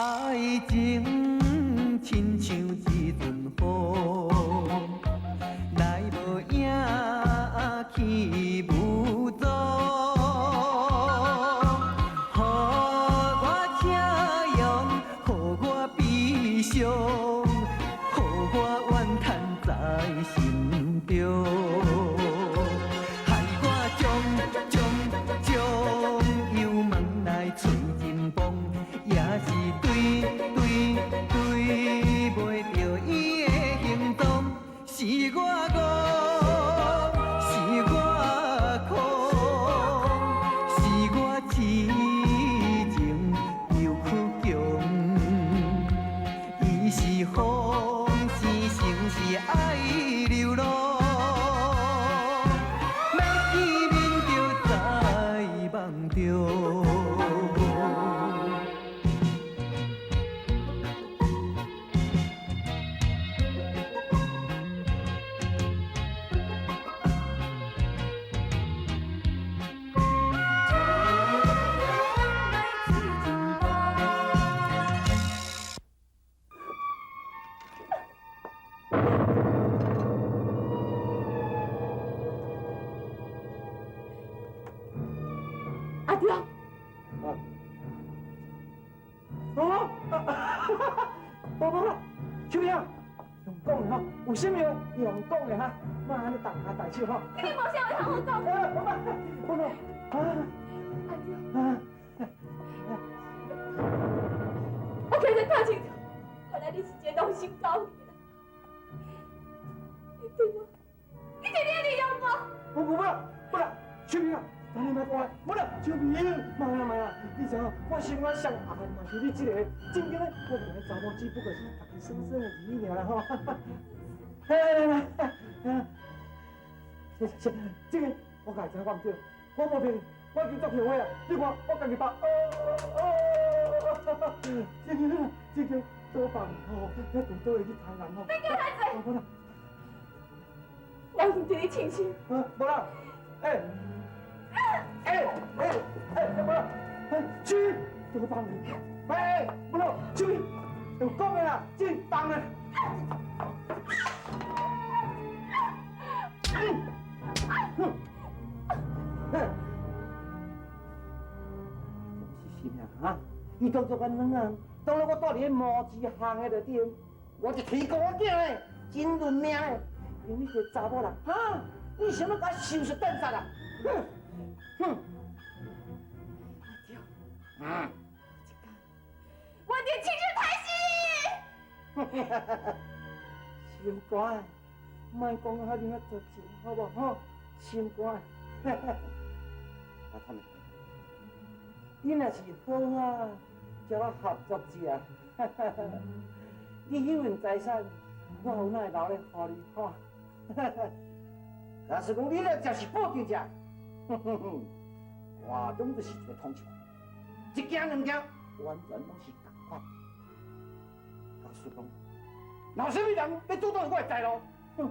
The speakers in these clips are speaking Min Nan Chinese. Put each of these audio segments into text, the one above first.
愛情親像一陣風，來無影，去無蹤。予我車用，予我悲傷，予我怨嘆在心中。害我將將將油門來催真風，也是對對對袂著伊的行蹤，是我戇，是我空，是我痴情又倔強。伊是風，是情是愛流浪，欲見面就在夢中。阿中，哦，無無無，秋萍，用講的吼，有啥物話用講的哈，莫按呢動跤動手吼。你無啥話通好講。無無，啊阿中，啊，我今日看清楚，原來你是一個狼心狗肺的人。你對我，你一定利用我。無無無啦，無啦，秋萍啊，等你莫講啊，無啦，秋萍，莫啦莫啦，你知影我心肝上愛嘛是你這個，真正咧，我同彼查某只不過是家己耍耍而已爾啦吼。來來來來，這這這個我家己知我毋對，我無騙你，我已經足後悔啊！你看我家己把，哦哦，這個這個賭房吼，遐賭倒會去台南吼。你叫他做。無啦，我毋是你親生。啊，無啦，欸欸欸欸，無啦，欸，去賭房，欸，無啦，秋萍，用講的啦，這放的。哼，欸，是啥啊？伊當作阮兩人，當作我住佇彼毛子巷的內底，我是天公仔囝嘞，真認命嘞。用你這個查某人，哈，你想欲共我收拾頓殺啊？哼，哼。阿中，嗯，這工我一定親手刣死你！心肝，莫講到遐爾仔絕情，好無吼？心肝，我坦白，你若是好啊，叫我合作一下，你彼份財產，我有哪會留咧予你吼？若是講你若真是報警者，哼哼哼，我總就是一個通緝，一件兩件完全攏是仝款。假使講，若有啥物人欲阻擋我的財路，哼，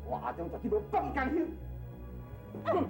我阿中絕對無放伊甘休。哼！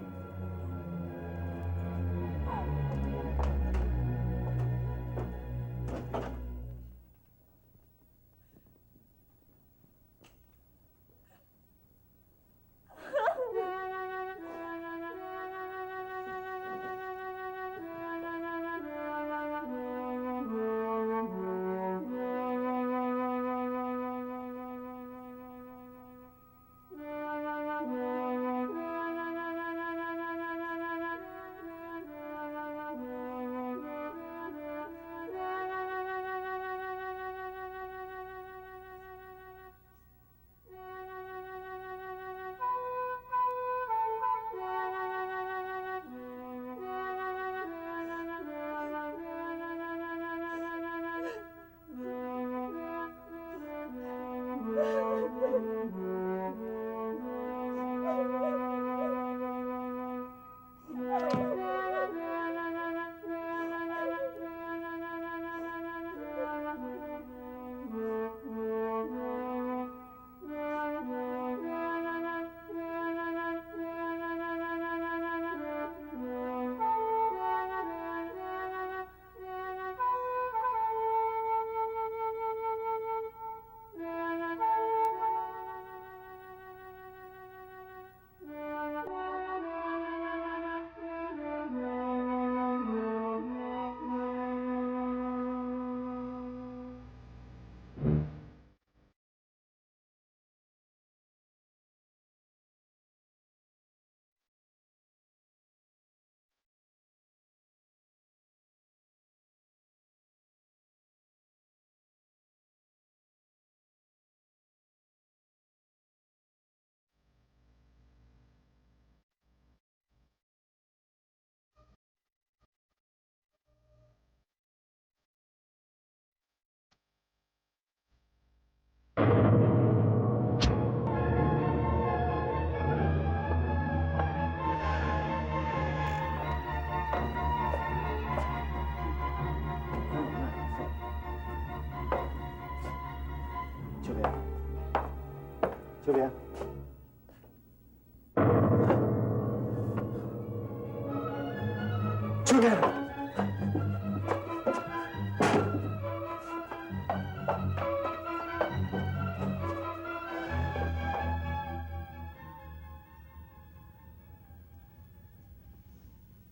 秋萍。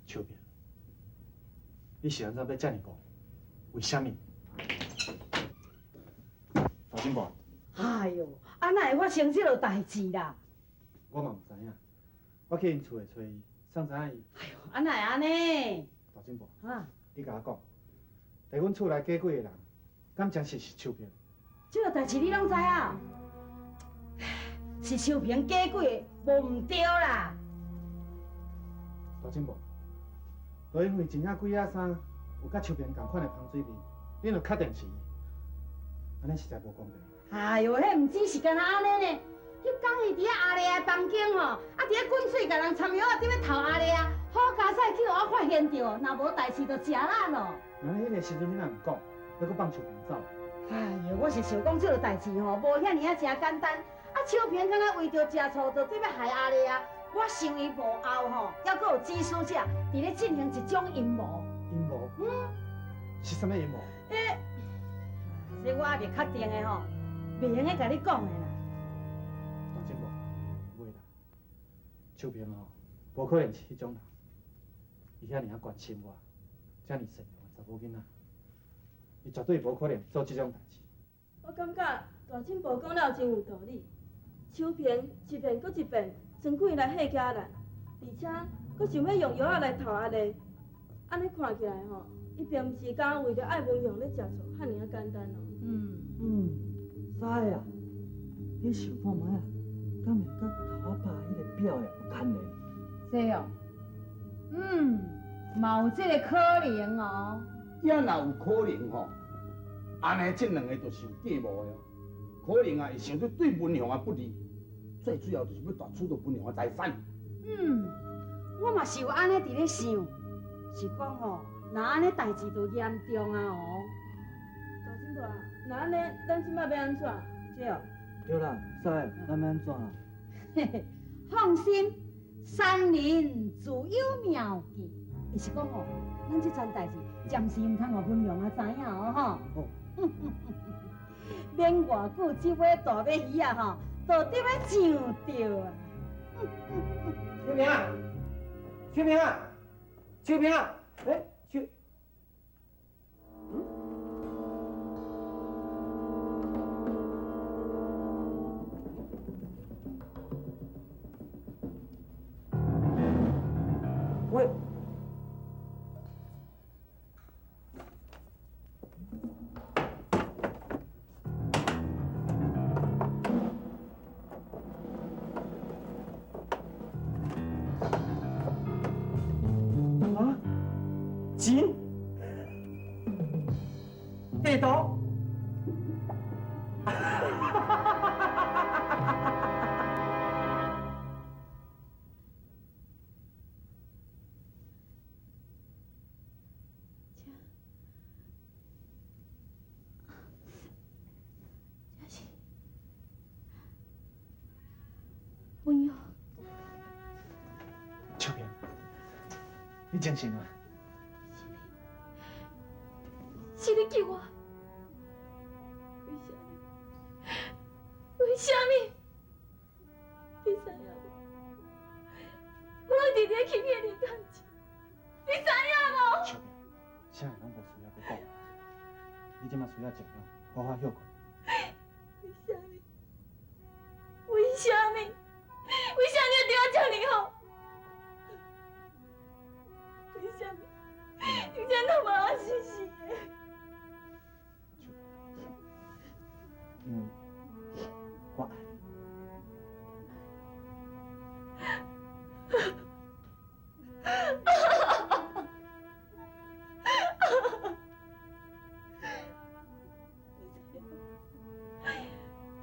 秋萍，你是按怎欲遮尔戆？为啥物？大进步。哎哟，啊哪会发生这落代志啦？我嘛毋知影，我去𪜶厝内揣伊，啥知影伊？哎哟，啊哪会按呢？大进步，啊，你共我讲，伫阮厝内假鬼的人，敢真实是秋萍？这落代志你拢知影？是秋萍假鬼的，无毋对啦。大进步，就因为一领鬼仔衫有佮秋萍仝款的香水味，恁就确定是伊？按呢实在无公平。哎哟，彼毋只是干焦按呢呢。彼工伊伫遐阿丽的房间吼，啊伫遐滚喙，共人参药仔，伫咧偷阿丽啊，好佳哉去予我发现著，若无代志就食力咯。那你彼个时阵你若毋讲，犹阁放秋萍走？哎哟，我是想讲这个代志吼，无遐尔仔诚简单。啊，秋萍敢若为著食醋，就对欲害阿丽啊。我想伊幕后吼，犹阁有指使者伫咧进行一种阴谋。阴谋？嗯。是啥物阴谋？欸，这我犹未确定的吼，袂用得共你讲的啦。大进步，袂啦。秋萍吼，无可能是彼种人。伊遐尔仔关心我，遮尔善良的查某囡仔，伊绝对无可能做这种代志。我感觉大进步讲了真有道理。秋萍一遍阁一遍装鬼来吓惊咱，而且阁想欲用药仔来刣阿丽，按呢看起来吼，伊并毋是干焦为著爱文雄咧食醋，遐尔仔简单哦。师啊，你想看觅啊，敢会佮头仔拍彼个表的有牵连？这哦，嘛有这个可能哦。也若有可能吼，按呢这两个就是有计谋的哦，可能啊会想著对文雄的不利，最主要就是欲夺取著文雄的财产。我嘛是有按呢伫咧想，是讲吼，若按呢代志就严重啊哦。大进步啊，若按呢，咱这摆欲按怎？这哦。对啦，师，咱欲按怎啦？嘿嘿，放心，山林自有妙计。伊是讲吼，咱这桩代志暂时毋通予文雄啊知影哦吼。哦。免偌久，这尾大尾鱼仔吼，就得欲上钓啊！秋萍啊，秋萍啊，秋萍啊，欸，秋。喂。啊？钱？地图？这是文雄。秋萍，你精神啊？是你救我？为啥物？为啥物？你知影无？我拢伫咧欺骗你感情，你知影无？秋萍，啥会拢无需要阁讲，你这马需要静养，好好歇困。为啥物？为啥物？为啥你对我这尔好？为啥物？你这那么爱死死的？因为我爱你。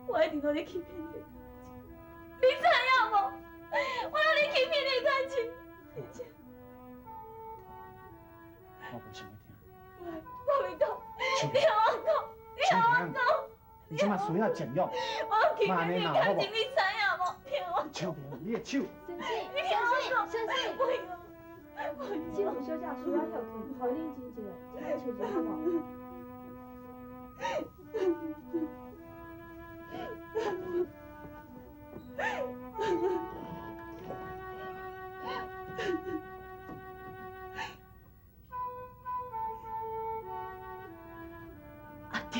我一直拢咧欺骗你的感情，你知影无？我拢咧欺骗你的感情，而且我无想欲听。我袂讲，你予我讲，你予我讲。你这马需要静养。我欺骗你的感情，你知影无？听我。秋萍，你的手。先生，你听我讲，先生，不用。志文小姐需要歇睏，予伊冷静一下，再来笑一下好無？阿中，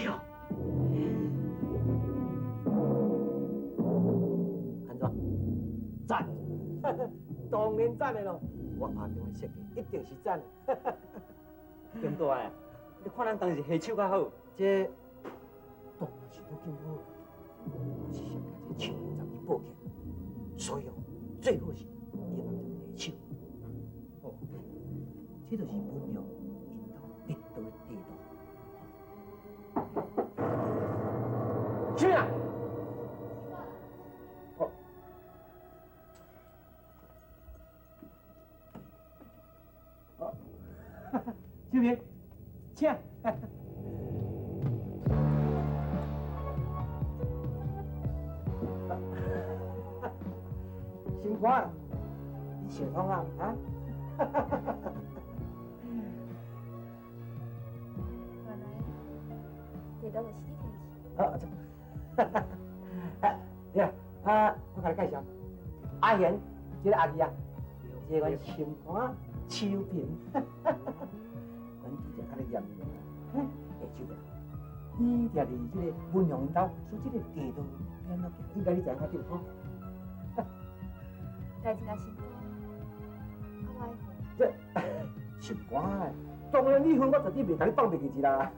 按怎？赞，當然讚的咯。我阿中的設計一定是讚。金大啊，你看咱當時下手較好，這當然是愈更好，我是先共這秋萍入去報警，所以哦，最好是伊人就下手。哦，這就是文雄𪜶兜得到的地道。啥物啊？哦，哦，秋萍，請。心肝，你想通啊？啊？原來地道就是你提啊，啊，對啊，啊，我共你介紹，阿賢，這个阿姨啊，這个阮心肝秋萍，阮拄才較咧念伊啊，欸，秋萍，你徛佇這个文雄𪜶兜，說這個地道欲按怎行，應該你知影較對吼。代誌若成功，啊我愛分。這心肝，當然你分，我絕對袂共你放袂記一啦。欸，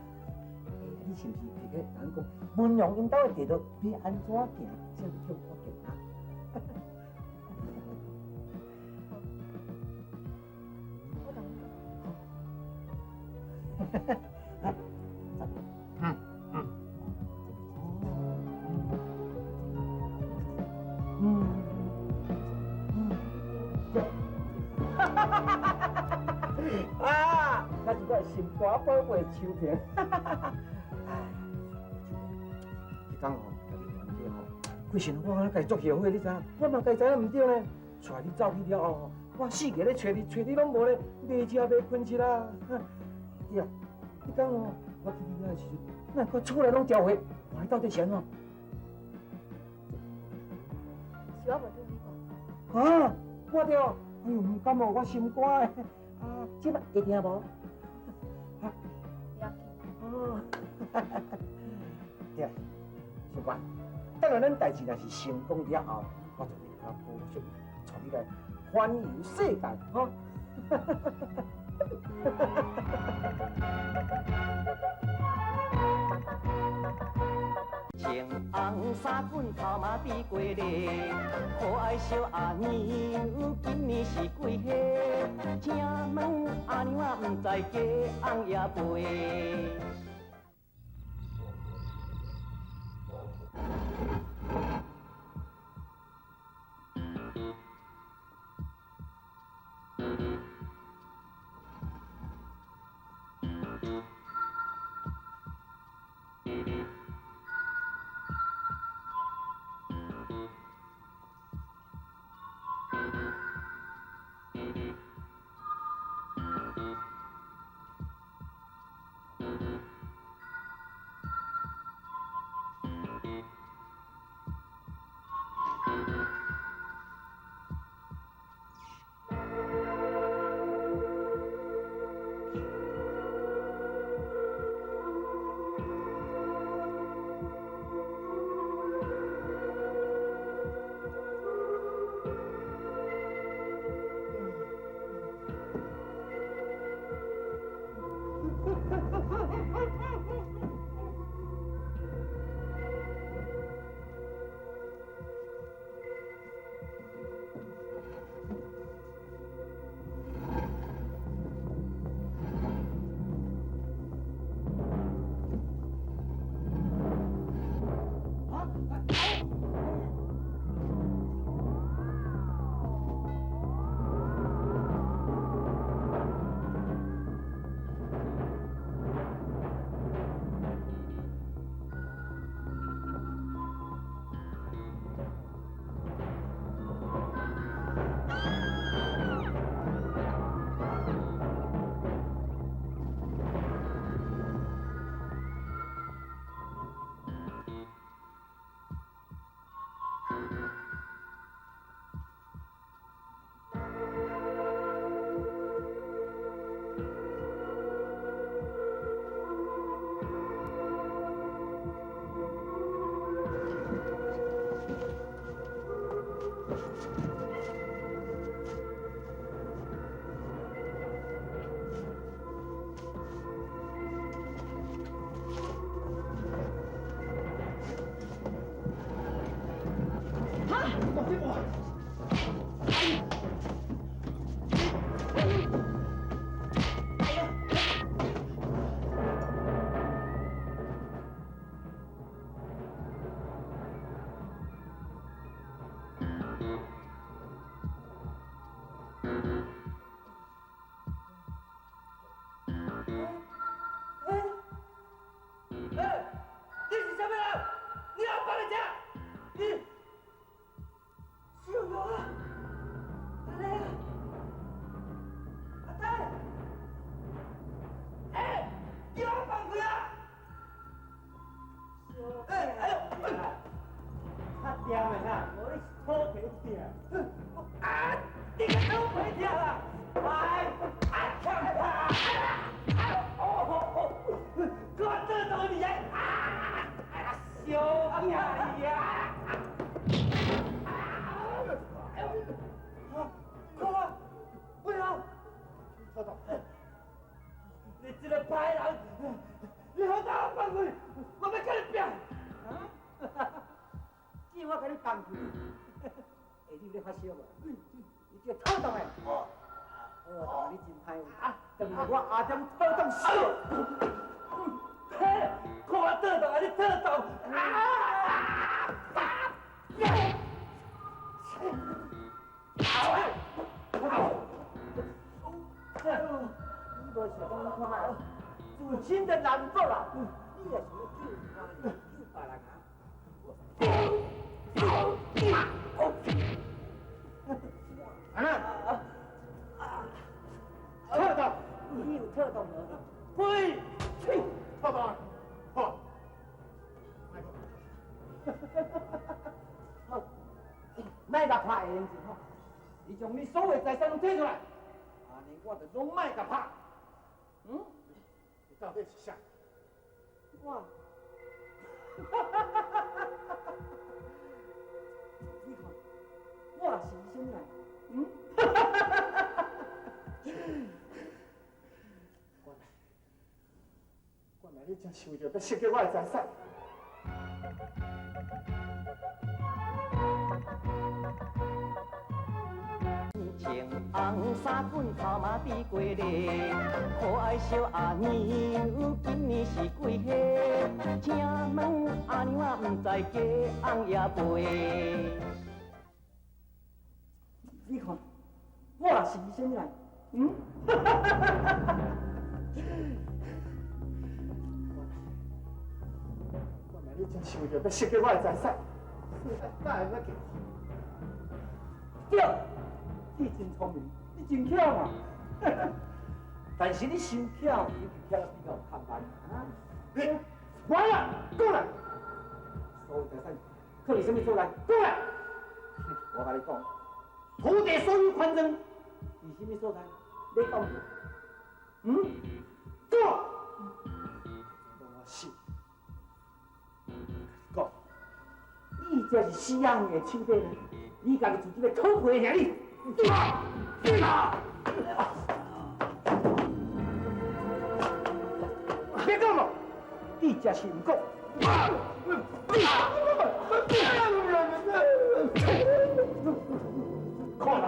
你是毋是摕去共阮講，文雄𪜶兜的地道欲按怎行，才會叫我行啊？我共你講。啊，那是我心肝寶貝秋萍。哎，彼工吼，共你冤家吼，規身我敢若家己足後悔，你知影？我嘛家己知影毋對呢，帶你走去了後，我四界咧揣你，揣你攏無咧，袂食袂睏一啦。對啊，彼工吼，我去你遐的時陣，哪會看厝內攏焦火，看你到底是按怎？是我無對你講。啊，我對，哎喲，毋甘哦，我心肝的。啊，這擺會聽無？不要緊。哦，對，心肝，等下咱代誌若是成功了後，我就會較保釋，帶你來環遊世界，吼。穿紅衫裙頭毛滴過咧，可愛小阿娘今年是幾歲？請問阿娘啊，毋知雞翁也袂。放去。欸，你有咧发烧无？你这套動的。哦，你真歹啊！等下我阿踮套動燒。嘿，看我套動啊！你套動。啊！你无想讲你看觅，自身的难度啦，你也想要救我，救别人啊？阿那，套動，你有套動無？喂，套動，好。好，莫共拍下用吼，你將你所有財產攏提出來，按呢我就攏莫共拍。嗯？你到底是啥？我，你看，我是啥物人？嗯？原來，原來你真是為著欲失去我的財產。穿紅衫棍頭馬比過咧，可愛小阿娘今年是幾歲？請問阿娘啊，毋知嫁翁也袂？你看，我是啥物人？嗯？原來你真是為著欲失去我的財產，哪會使嫁我？對，你真聰明，你真巧嘛。但是你傷巧，你巧得比較較慢啊。你，我啦，過來。所有財產，藏佇啥物所在？過來。我共你講，土地所有權證佇啥物所在？你講無？嗯？講。我死。講。你這是死人的手底呢？你家己自己欲討回爾你。別講了，你這是毋講。看啦，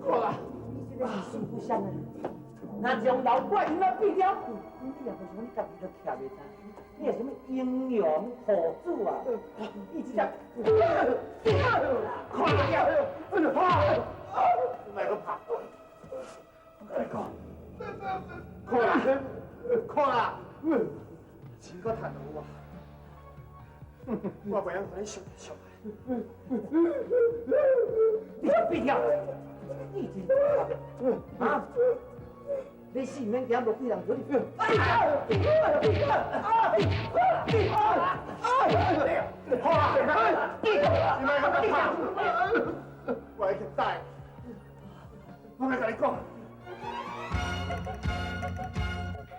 看啦，你這個是辛苦啥呢？若將老怪因仔變了，你也無想你家己都徛袂知，你是啥物英雄護主啊？你這只，看啦，拍，莫閣拍，我共你講，看啦，看啦，錢閣趁有啊，我袂晓予你受傷害。你變了，你真啊！你死毋免惊，無幾人叫你。好啦，你莫閣拍，我會去等，我來共你講。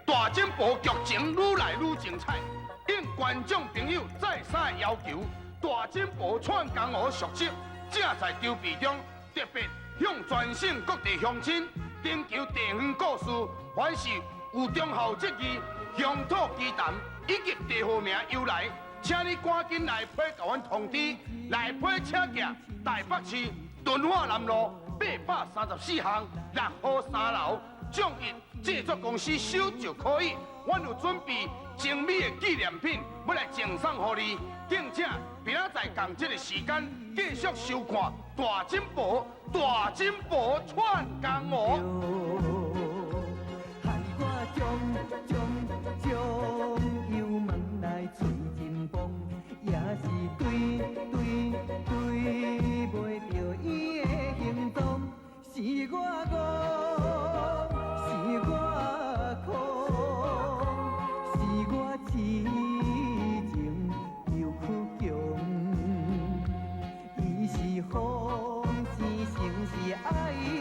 大進步劇情愈來愈精彩，應觀眾朋友再三要求，大進步串江湖續集正在籌備中，特別向全省各地鄉親徵求地方故事，凡是有忠孝節義、鄉土奇談以及地號名由來，請你趕緊來批共阮通知，來批請寄台北市敦化南路834巷6號3樓眾益製作公司收就可以。阮有準備精美的紀念品，欲來贈送予你，敬請明仔載仝這个時間繼續收看《大進步大進步串江湖》。害我將將將油門來吹真崩，也是對對對袂著伊的行蹤，是我戇，是我空，是我痴情又倔強，伊是風生成是愛。